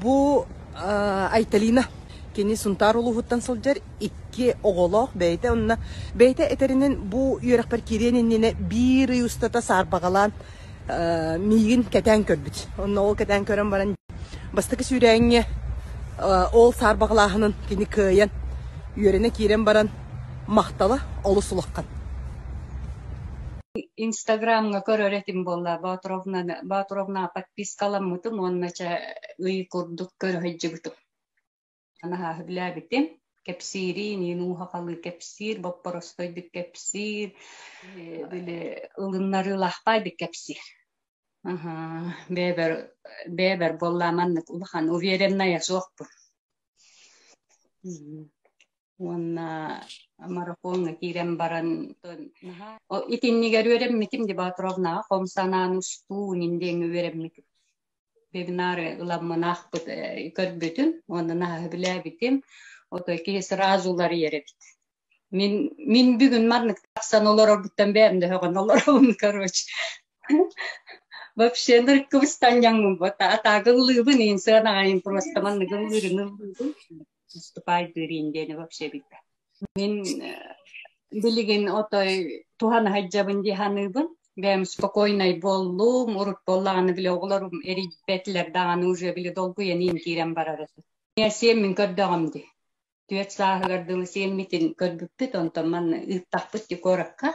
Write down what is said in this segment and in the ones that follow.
Бу Айталина кини Сунтаар улууһуттан сылдьар икки оҕолоох бэйэтэ онно бэйэтэ этэринэн бу үөрэхпэр киириэн иннинэ биир ый устата саарбаҕалаан миигин кэтээн көрбүт. Онно ол кэтээн көрөн баран бастакы сүүрээҥҥэ ол саарбаҕалааһынын кини кыайан үөрэнэ киирэн баран махтала олус улахан. Инстаграмҥа көрөр этим буолла Боотуровнаны Боотуровнаҕа подпискаламмытым уонна чэ ый курдук көрө сылдьыбытым. Наһаа сөбүлээбитим. Кэпсиириин иин ууһахалыы кэпсиир, боппоростойдук кэпсиир, били ылыннарыылаахпайдык кэпсиир. Аһаа, бэйэбэр бэйэбэр буоллаа маннык улахан уверенная суохпун. Уонна марафоҥҥа киирэн баран итиннигэр үөрэммитим Дебатровнаҕа хом санааны устуу диэҥҥэ үөрэммитим. Вебинары ыламмын аахпыт көрбүтүм уонна наһаа сөбүлээбитим. Отой киһи сразу уларыйар эбит. Мин мин бүгүн маннык тахсан олорорбуттан бэйэм да өһөҕөн олоробун короче. Вообще ныркыбыстанньаҥмын вот атаагы ыллыыбын иин сыанаҕайын просто маннык ыллыырын ыллыыбын. Выступайдыырын диэни вообще билбэт. Мин билигин отой туһана сылдьабын дии саныыбын. Бэйэм спокойнай буоллум, урут буоллаҕына били оҕолорум эрийбэтилэр даҕаны уже били долгуйан иин киирэн барар этим. Сиэммин көрдөҕүм дии. Түөрт сааһыгар дылы сиэммитин көрбүппүт, онтон манна ыыттахпыт дии куоракка.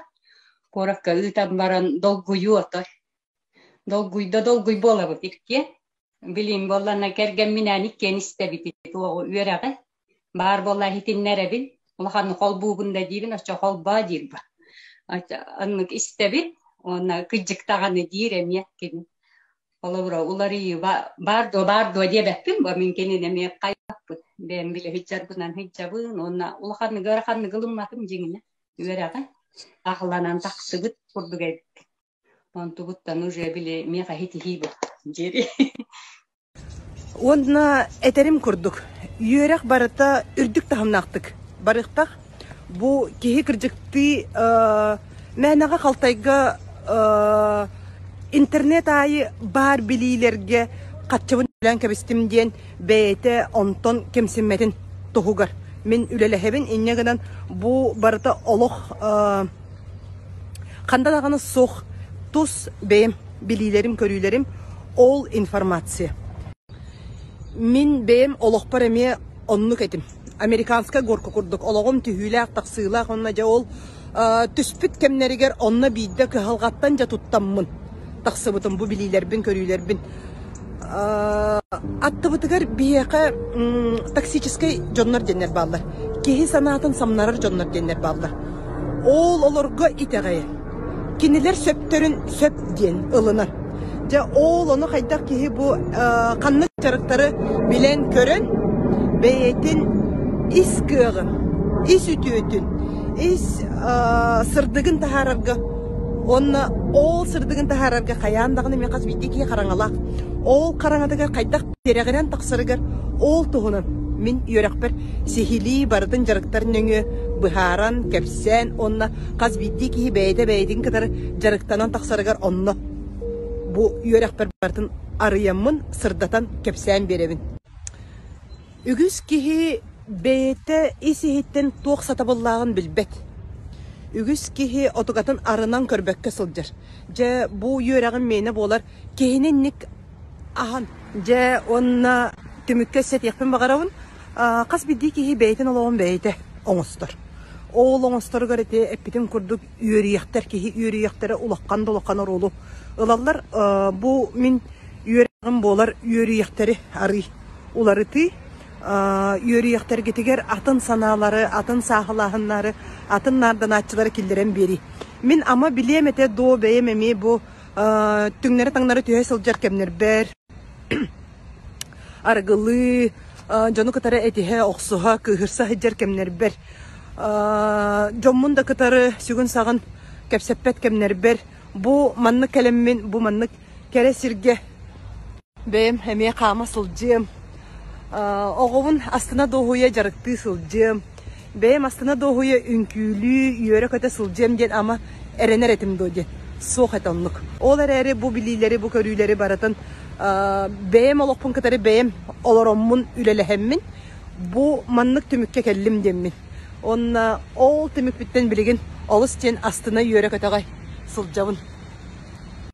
Куоракка ыытан баран долгуйуу отой. Долгуйда долгуй буолабыт иккиэн. Билим буоллана кэргэмминээн иккиэн истэбит туоҕу үөрэҕи. Баар буолла иһитиннэрэбин, улаханнык холбуубун да диибин, оччо холбоо диир ба. Оннук истэбит уонна кыдьык даҕаны диир эмиэ кини. Холобура уларыйыы баар дуо, баар дуо диэбэппин бу мин кинини эмиэ хайппыт. Бэйэм билэ сылдьарбынан сылдьабын уонна улаханнык ыараханнык ылымматым дьиҥинэ үөрэҕи. Аҕаланан тахсыбыт курдук эбит. Онтубуттан уже били миэхэ итиһии бу диэри. Уонна этэрим курдук, үөрэх барыта үрдүк таһымнаахтык барыахтаах. Бу киһи кырдьыктыы мээнэҕэ халтайга интернет аайы баар билиилэргэ хаччыбын төлөөн кэбистим диэн бэйэтэ онтон кэмсиммэтин туһугар мин үлэлэһэбин. Инньэ гынан бу барыта олох Ханна даҕаны суох тус бэйэм билиилэрим-көрүүлэрим ол информация. Мин бэйэм олохпор эмиэ оннук этим. Американскай горка курдук олоҕум түһүүлээх-тахсыылаах уонна дьэ ол түспүт кэмнэригэр онно биирдэ кыһалҕаттан дьэ туттаммын тахсыбытым бу билиилэрбин-көрүүлэрбин. Аттыбытыгар биһиэхэ токсическай дьоннор диэннэр бааллар. Киһи санаатын самнарар дьоннор диэннэр бааллар. Ол олорго итэҕэйэн, кинилэр сөптөрүн сөп диэн ылынар. Дьэ ол ону хайдах киһи бу ханнык дьарыктары билэн-көрөн бэйэтин ис кыаҕын, ис үтүөтүн, ис сырдыгын таһаарарга уонна ол сырдыгын таһаарарга хайаан даҕаны эмиэ хас биирдии киһи хараҥалаах. Ол хараҥатыгар хайдах тирэҕирэн тахсарыгар ол туһунан мин үөрэхпэр сиһилии барытын дьарыктар нөҥүө быһааран, кэпсээн уонна хас биирдии киһи бэйэтэ бэйэтин кытары дьарыктанан тахсарыгар онно бу үөрэхпэр барытын арыйаммын, сырдатан, кэпсээн биэрэбин. Үгүс киһи бэйэтэ ис-иһиттэн туох сатабыллааҕын билбэт. Үгүс киһи отугатын арынан көрбөккө сылдьар. Дьэ, бу үөрэҕим миэнэ буолар киһини инник аһан. Дьэ, уонна түмүккэ өссө этиэхпин баҕарабын. Хас биирдии киһи бэйэтин олоҕун бэйэтэ оҥостор. Ол оҥосторугар ити эппитим курдук үөрүйэхтэр, киһи үөрүйэхтэрэ улахан да улахан оруолу ылаллар. Бу мин үөрэҕим буолар үөрүйэхтэри арый уларытыы үөрүйэхтэргитигэр атын санаалары, атын сааһылааһыннары, атын наарданааччылары киллэрэн биэрии. Мин ама билиэм этэ дуо бэйэм эмиэ бу түҥнэри-таҥнары түһэ сылдьар кэмнэрбэр арыгылыы, дьону кытары этиһэ, охсуһа, кыыһырса сылдьар кэмнэрбэр дьоммун да кытары сүгүн-саҕын кэпсэппэт кэмнэрбэр бу маннык кэлэммин, бу маннык кэрэ сиргэ Бэйэм эмиэ хаама сылдьыам, оҕобун астына дуоһуйа дьарыктыы сылдьыам, бэйэм астына дуоһуйа үҥкүүлүү, үөрэ-көтө сылдьыам диэн ама эрэнэр этим дуо диэн. Суох этэ оннук. Ол эрээри бу билиилэри, бу көрүүлэри барытын Бэйэм олохпун кытары бэйэм олороммун, үлэлэһэммин бу маннык түмүккэ кэллим диэммин. Уонна ол түмүкпүттэн билигин олус диэн астына үөрэ-көтөҕө сылдьабын.